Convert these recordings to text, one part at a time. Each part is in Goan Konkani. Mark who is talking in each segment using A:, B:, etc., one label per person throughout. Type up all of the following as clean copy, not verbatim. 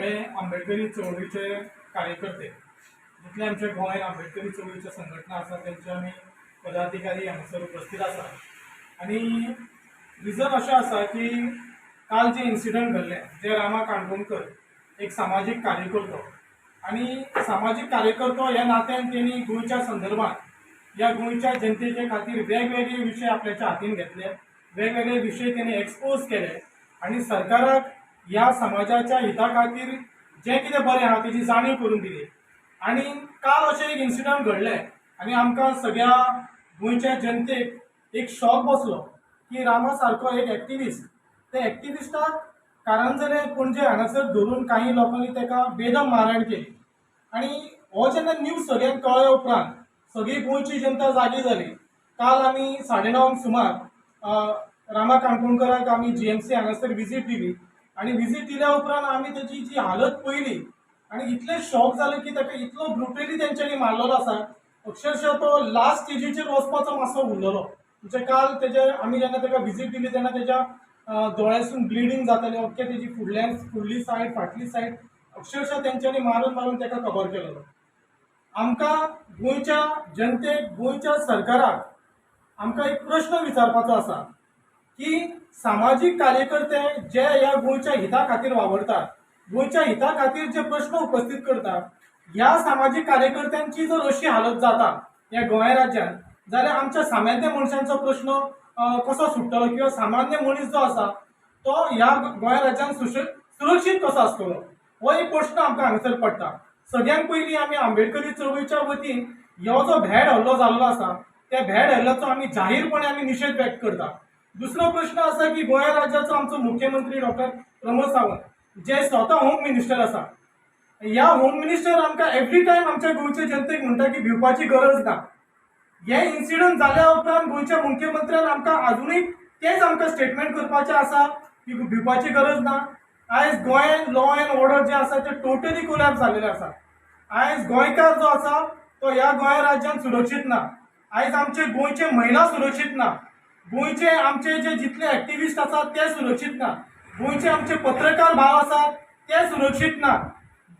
A: सगळे आंबेडकरी चळवळीचे कार्यकर्ते, जितले आमचे गोंय आंबेडकरी चळवळीचे संघटना आसा, तेंचे आमी पदाधिकारी हांगासर उपस्थित आसा. आनी रिजन अशें आसा की काल जे इन्सिडंट घडलें, जे रामा काणकोणकर एक सामाजीक कार्यकर्तो आनी सामाजीक कार्यकर्तो ह्या नात्यान तेणी गोंयच्या संदर्भात ह्या गोंयच्या जनतेचे खातीर वेगवेगळे विशय आपल्याच्या हातीन घेतले, वेगवेगळे विशय तेणी एक्सपोज केले आनी सरकाराक ह्या समाजाच्या हिता खातीर जें कितें बरें आहा तेजी जाणीव करून दिली. आनी काल अशें एक इन्सिडंट घडलें आनी आमकां सगळ्या गोंयच्या जनतेक एक शॉक बसलो की रामा सारको एक एक्टिविस्ट, त्या एक्टिविस्टाक कारंजले पणजे हांगासर धरून काही लोकांनी ताका बेदम मारहाण केली. आनी हो जेन्ना न्यूज सगळ्यांक कळ्ळ्या उपरांत सगळी गोंयची जनता जागी जाली. काल आमी 9:30 सुमार रामा काणकोणकराक आमी जीएमसी हांगासर विजीट दिली आनी विजीट दिल्या उपरांत आमी तेजी जी हालत पळयली आनी इतले शॉक जाले की ताका इतलो ब्रुटली तेंच्यांनी मारलेलो आसा. अक्षरशः तो लास्ट स्टेजीचेर वचपाचो मातसो उरलेलो. म्हणजे काल तेजे आमी जेन्ना ताका विजीट दिली तेन्ना तेज्या दोळ्यासून ब्लिडींग जातालें, अख्खे तेजी फुडल्यान फुडली सायड, फाटली सायड, अक्षरशः तेंच्यांनी मारून मारून ताका कबर केलेलो. आमकां गोंयच्या जनतेक, गोंयच्या सरकाराक आमकां एक प्रश्न विचारपाचो आसा की सामाजीक कार्यकर्ते जे ह्या गोंयच्या हिता खातीर वावरतात, गोंयच्या हिता खातीर जे प्रश्न उपस्थित करतात, ह्या सामाजीक कार्यकर्त्यांची जर अशी हालत जाता ह्या गोंय राज्यांत जाल्यार आमच्या सामान्य मनशांचो प्रश्न कसो सुट्टलो किंवा सामान्य मनीस जो आसा तो ह्या गोंय राज्यांत सुरक्षीत कसो आसतलो, हो एक प्रश्न आमकां हांगासर पडटा. सगळ्यांत पयलीं आमी आंबेडकरी चळवळीच्या वतीन हो जो भेड हल्लो जाल्लो आसा त्या भेड हल्ल्याचो आमी जाहीरपणे आमी निशेध व्यक्त करता. दुसरो प्रश्न आसा की गोंय राज्याचो आमचो मुख्यमंत्री डॉक्टर प्रमोद सावंत जे स्वता होम मिनिस्टर आसा, ह्या होम मिनिस्टर आमकां एवरी टायम आमच्या गोंयच्या जनतेक म्हणटा की भिवपाची गरज ना. हे इन्सिडंट जाल्या उपरांत गोंयच्या मुख्यमंत्र्यान आमकां आजुनूय तेच आमकां स्टेटमेंट करपाचें आसा की भिवपाची गरज ना. आयज गोंयांत लॉ एंड ऑर्डर जें आसा तें टोटली कोलॅप्स जाल्लेलें आसा. आयज गोंयकार जो आसा तो ह्या गोंय राज्यांत सुरक्षीत ना. आयज आमचे गोंयचे महिला सुरक्षीत ना, गोंयचे आमचे जे जितले एक्टिविस्ट आसात ते सुरक्षीत ना, गोंयचे आमचे पत्रकार भाव आसात ते सुरक्षीत ना.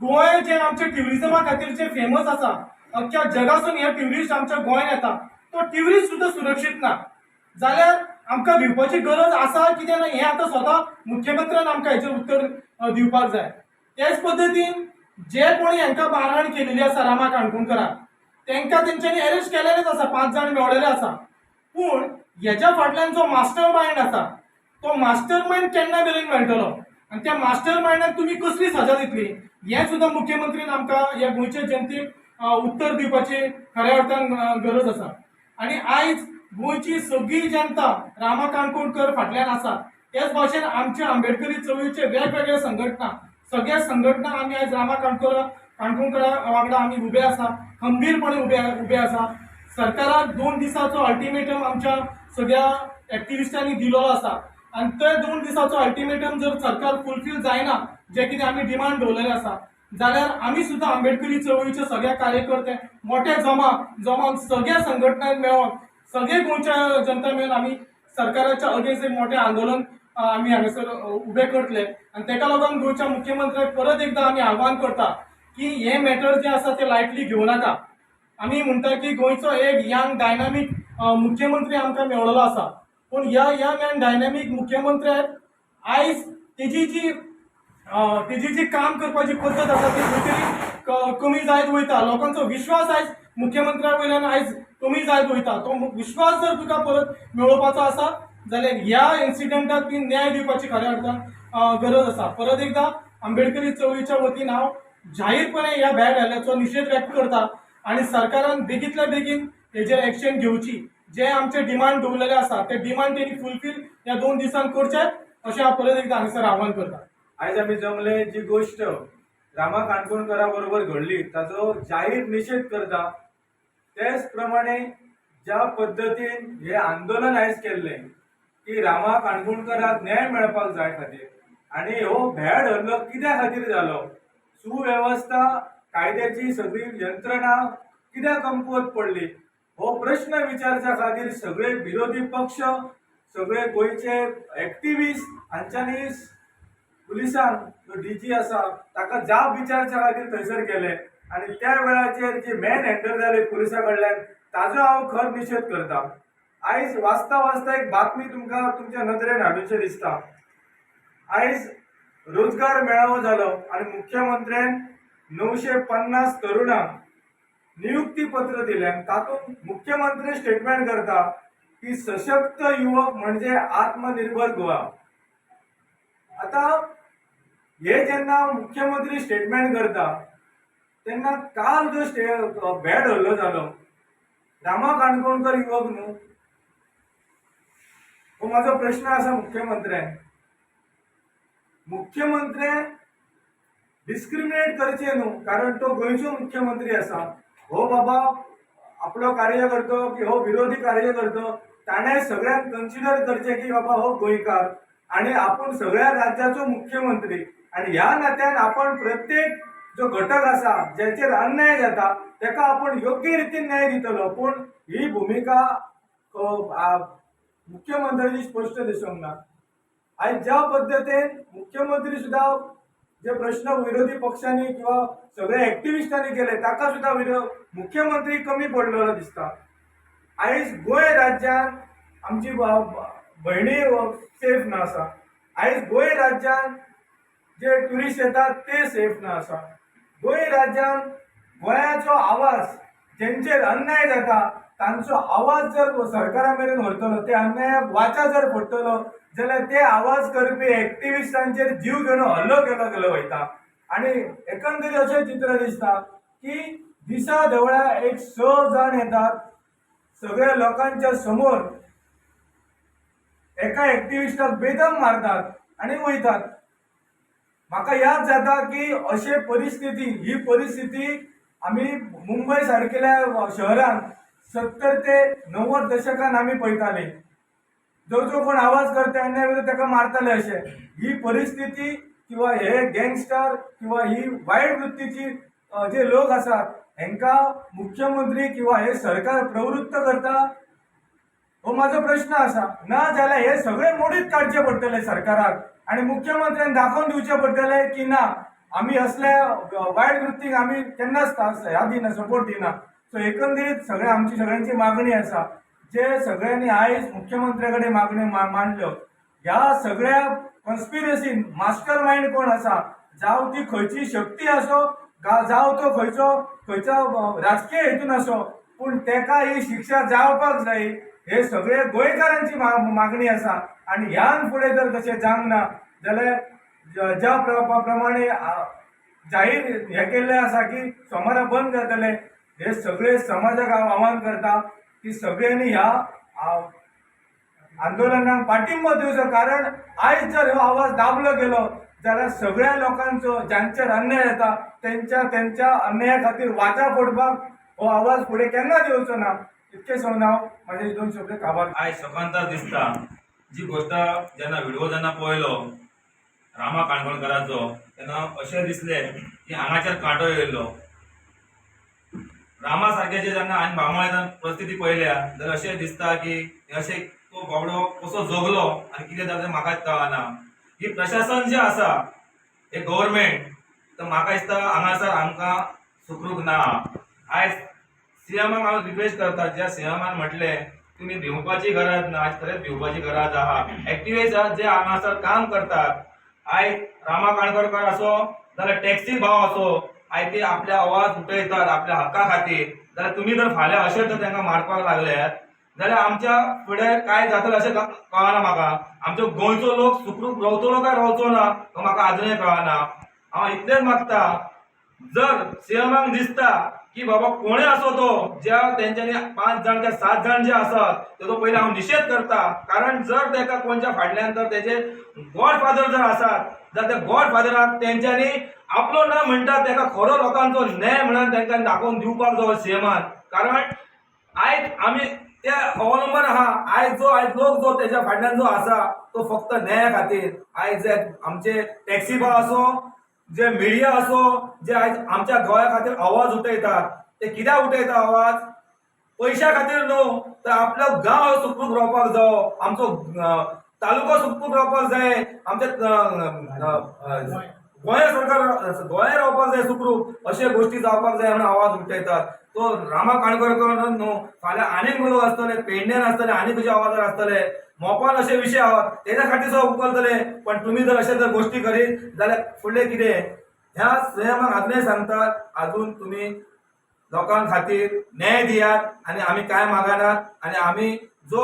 A: गोंय जे आमचे ट्युरिजमा खातीर जे फेमस आसा, अख्ख्या जगासून हे ट्युरिस्ट आमच्या गोंयांत येता, तो ट्युरिस्ट सुद्दां सुरक्षीत ना. जाल्यार आमकां भिवपाची गरज आसा कितें ना हें आतां स्वता मुख्यमंत्र्यान आमकां हेचेर उत्तर दिवपाक जाय. तेच पद्दतीन जे कोणी हांकां मारहाण केलेली आसा रामा काणकोणकराक, तांकां तेंच्यांनी अरेस्ट केलेलेच आसा, 5 जाण मेवलेले आसा. पूण हेज्या फाटल्यान जो मास्टर मायंड आसा तो मास्टर मायंड केन्ना मेरेन मेळटलो आनी त्या मास्टर मायंडाक तुमी कसली सजा दितली हें सुद्दां मुख्यमंत्रीन आमकां ह्या गोंयच्या जनतेक उत्तर दिवपाची खऱ्या अर्थान गरज आसा. आनी आयज गोंयची सगळी जनता रामा काणकोणकर फाटल्यान आसा. तेच भाशेन आमचे आंबेडकरी चळवळीचे वेगवेगळे संघटना, सगळ्या संघटना आमी आयज रामा काणकोणकरा वांगडा आमी उबे आसा, खंबीरपणे उबे आसा. सरकाराक 2 दिसाचो अल्टिमेटम आमच्या सगळ्या एक्टिविस्टांनी दिलेलो आसा आनी ते 2 दिसाचो अल्टिमेटम जर सरकार फुलफील जायना, जे कितें आमी डिमांड दवरलेले आसा, जाल्यार आमी सुद्दां आंबेडकरी चळवळीचे सगळे कार्यकर्ते मोठे जमा सगळ्या संघटनांक मेळोन सगळे गोंयच्या जनता मेळून आमी सरकाराच्या अगेन्स्ट एक मोठें आंदोलन आमी हांगासर उबें करतले. आनी तेका लागून गोंयच्या मुख्यमंत्र्याक परत एकदां आमी आव्हान करता की हें मॅटर जें आसा तें लायटली घेवं नाका. आमी म्हणटा की गोंयचो एक यंग डायनामीक मुख्यमंत्री आमकां मेळ्ळो आसा, पूण ह्या यंग अँड डायनामीक मुख्यमंत्र्याक आयज तेजी जी काम करपाची पद्दत आसा ती खंय तरी कमी जायत वयता. लोकांचो विश्वास आयज मुख्यमंत्र्या वयल्यान आयज कमी जायत वयता. तो विश्वास जर तुका परत मेळोवपाचो आसा जाल्यार ह्या इन्सिडंटाक ती न्याय दिवपाची खऱ्या अर्थान गरज आसा. परत एकदां आंबेडकरी चळवळीच्या वतीन हांव जाहीरपणे ह्या भेट हल्ल्याचो निशेध व्यक्त करता आनी सरकारान बेगींतल्या बेगीन हेजेर एक्शन घेवची. जे आमचे डिमांड दवरलेले आसा ते डिमांड तेणी फुलफील ह्या 2 दिसांक करचे अशें हांव परत एकदां हांगासर आव्हान करता.
B: आयज आमी जमले जी गोश्ट रामा काणकोणकरा बरोबर घडली ताचो जाहीर निशेध करता. तेच प्रमाणे ज्या पद्दतीन हे आंदोलन आयज केल्लें की रामा काणकोणकराक न्याय मेळपाक जाय खातीर आनी हो भेड हल्लो कित्या खातीर जालो, सुवेवस्था कायद्याची सगळी यंत्रणा कित्याक कमकुवत पडली, हो प्रश्न विचारच्या खातीर सगळे विरोधी पक्ष, सगळे गोंयचे एक्टिविस्ट हांच्यांनी पुलिसांक जो डीजी आसा ताका जाब विचारच्या खातीर थंयसर गेले आनी त्या वेळाचेर जी मॅन हँडल जाली पुलिसा कडल्यान ताजो हांव खर निशेध करता. आयज वाचता वाचता एक बातमी तुमकां तुमच्या नदरेन हाडूचें दिसता. आयज रोजगार मेळावो जालो आनी मुख्यमंत्र्यान 950 तरुणांक नियुक्ती पत्र दिलें. तातूंत मुख्यमंत्री स्टेटमेंट करता की सशक्त युवक म्हणजे आत्मनिर्भर गोवा. आतां हे जेन्ना मुख्यमंत्री स्टेटमेंट करता तेन्ना काल जो बॅड हल्लो जालो रामा काणकोणकर युवक न्हू, हो म्हाजो प्रश्न आसा मुख्यमंत्र्यान. मुख्यमंत्र्यान डिस्क्रिमिनेट करचें न्हू, कारण तो गोंयचो मुख्यमंत्री आसा. हो बाबा आपलो कार्यकर्तो की हो विरोधी कार्यकर्तो, ताणें सगळ्यांक कन्सिडर करचें की बाबा हो गोंयकार आनी आपूण सगळ्या राज्याचो मुख्यमंत्री आनी ह्या नात्यान आपण प्रत्येक जो घटक आसा ज्याचेर अन्याय जाता ताका आपूण योग्य रितीन न्याय दितलो. पूण ही भुमिका मुख्यमंत्र्याची स्पश्ट दिसूंक ना. आयज ज्या पद्दतीन मुख्यमंत्री सुद्दां जे प्रश्न विरोधी पक्षांनी किंवा सगळ्या एक्टिविस्टांनी केले ताका सुद्दां मुख्यमंत्री कमी पडलेलो दिसता. आयज गोंय राज्यांत आमची भयणी सेफ ना आसा. आयज गोंय राज्यांत जे ट्युरिस्ट येतात ते सेफ ना आसा. गोंय राज्यांत गोंयाचो आवाज जेंचेर अन्याय जाता तांचो आवाज जर सरकारा मेरेन व्हरतलो, ते अन्यायाक वाचा जर फोडटलो जाल्यार ते आवाज करपी एक्टिविस्टांचेर जीव घेवन हल्लो केलो गेलो वयता. आनी एकंदरीत अशें चित्र दिसता की दिसा देवळा एक 6 जाण येतात सगळ्या लोकांच्या समोर एका एक्टिविस्टाक बेदम मारतात आनी वयतात. म्हाका याद जाता की अशे परिस्थिती, ही परिस्थिती आमी मुंबय सारकेल्या शहरान 70 ते 90 दशकान आमी पळयताली. जो जो कोण आवाज करता अन्याय विरुद्ध ताका मारताले. अशें ही परिस्थिती किंवा हे गँगस्टर किंवा ही वायट वृत्तीची जे लोक आसात हेंकां मुख्यमंत्री किंवा हे सरकार प्रवृत्त करता, हो म्हाजो प्रश्न आसा. ना जाल्यार हे सगळे मोडीत काडचे पडटले सरकाराक आनी मुख्यमंत्र्यान दाखोवन दिवचें पडटलें की ना, आमी असल्या वायट वृत्तीक आमी केन्नाच ह्या दिना, सपोर्ट दिना. सो एकंदरीत सगळ्या आमची सगळ्यांची मागणी आसा, जे सगळ्यांनी आयज मुख्यमंत्र्या कडेन मागण्यो मांडल्यो, ह्या सगळ्या कॉन्स्पिरसीन मास्टर मायंड कोण आसा, जावं ती खंयची शक्ती आसो, जावं तो खंयचो राजकीय हेतून आसो, पूण तेका ही शिक्षा जावपाक जाय, हे सगळे गोंयकारांची मागणी आसा. आनी ह्यान फुडें जर तशें जावंक ना जाल्यार ज्या प्रमाणे जाहीर हें केल्लें आसा की सोमारा बंद जातले, हे सगळे समाजाक हांव आव्हान करता की सगळ्यांनी ह्या आंदोलनाक पाठिंबो दिवचो. कारण आयज जर हो आवाज दाबलो गेलो जाल्यार सगळ्या लोकांचो ज्यांचेर अन्याय जाता तेंच्या अन्याया खातीर वाचा फोडपाक हो आवाज फुडें केन्नाच येवचो ना. इतकें सांगून हांव म्हाजे 2 शब्द काबार.
C: आयज शोकांतर दिसता जी गोश्ट जेन्ना व्हिडिओ जेन्ना पळयलो रामा काणकोणकराचो तेन्ना अशें दिसलें की हांगाचेर कांटो येयल्लो. रामा सारक्याचे जेन्ना हांवें बांबोळे परिस्थिती पळयल्या जाल्यार अशें दिसता की अशें तो बाबडो कसो जगलो आनी कितें जालें तें म्हाकाच कळना. ही प्रशासन जें आसा हे गव्हर्मेंट तर म्हाका दिसता हांगासर आमकां सुखरूप ना. आयज सीएमाक हांव रिक्वेस्ट करता, ज्या सीएमान म्हटलें तुमी भिवपाची गरज ना, आयज खरेंच भिवपाची गरज आहा. एक्टिविस्ट जे हांगासर काम करतात, आयज रामा काणकोणकर असो जाल्यार टॅक्सी भाव असो, आयज ते आपले आवाज उठयतात आपल्या हक्का खातीर, जाल्यार तुमी जर फाल्यां अशें जर तांकां मारपाक लागल्यात जाल्यार आमच्या फुडें काय जातलें अशें कळना म्हाका. आमचो गोंयचो लोक सुखरूप रावतलो काय रावचो ना तो म्हाका आजुनय कळना. हांव इतलेंच मागता, जर सीएमाक दिसता की बाबा कोणूय आसो तो ज्या तेंच्यांनी 5 जाण काय 7 जाण जे आसात तेजो पयलीं हांव निशेध करता. कारण जर तेका कोणच्या फाटल्यान जर तेजे गॉडफादर जर आसात जाल्यार त्या गॉडफादराक तेंच्यांनी आपलो ना म्हणटा तेका खरो लोकांचो न्याय म्हणून तेंकां दाखोवन दिवपाक जावो सीएमान. कारण आयज आमी ते अवलंबन आहा, आयज जो आयज लोक जो तेज्या फाटल्यान जो आसा तो फक्त न्याया खातीर. आयज जे आमचे टॅक्सी भाव आसो, जे मिडिया आसो, जे आयज आमच्या गोंया खातीर आवाज उठयतात, ते कित्याक उठयता आवाज? पयशा खातीर न्हू, तर आपलो गांव सुखरूप रावपाक जावो, आमचो तालुको सुखरूप रावपाक जाय, आमच्या गोंय सरकार गोंय रावपाक जाय सुखरूप, अशे गोश्टी जावपाक जाय म्हणून आवाज उठयतात. तो रामा काणकोणकर न्हू, फाल्यां आनीक लोक आसतले, पेडण्यान आसतले, आनी खंयच्या आवाजार आसतले, मोपान अशे विशय आहात तेज्या खातीर सुद्दां उखलतले. पण तुमी जर अशे जर गोश्टी करीत जाल्यार फुडलें कितें? ह्या सीएमाक आजूनय सांगतात, अजून तुमी लोकां खातीर न्याय दियात आनी आमी कांय मागनात. आनी आमी जो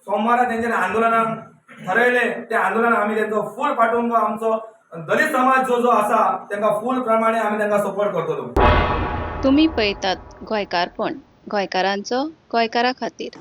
C: सोमवारा तेंच्यानी आंदोलनाक ठरयले ते आंदोलन आमी तेंचो फूल पाठिंबो, आमचो दलित समाज जो जो आसा तेंका फूल प्रमाणे आमी तेंका सपोर्ट करतलो.
D: तुमी पळयतात गोंयकारपण, गोंयकारांचो गोंयकारा खातीर.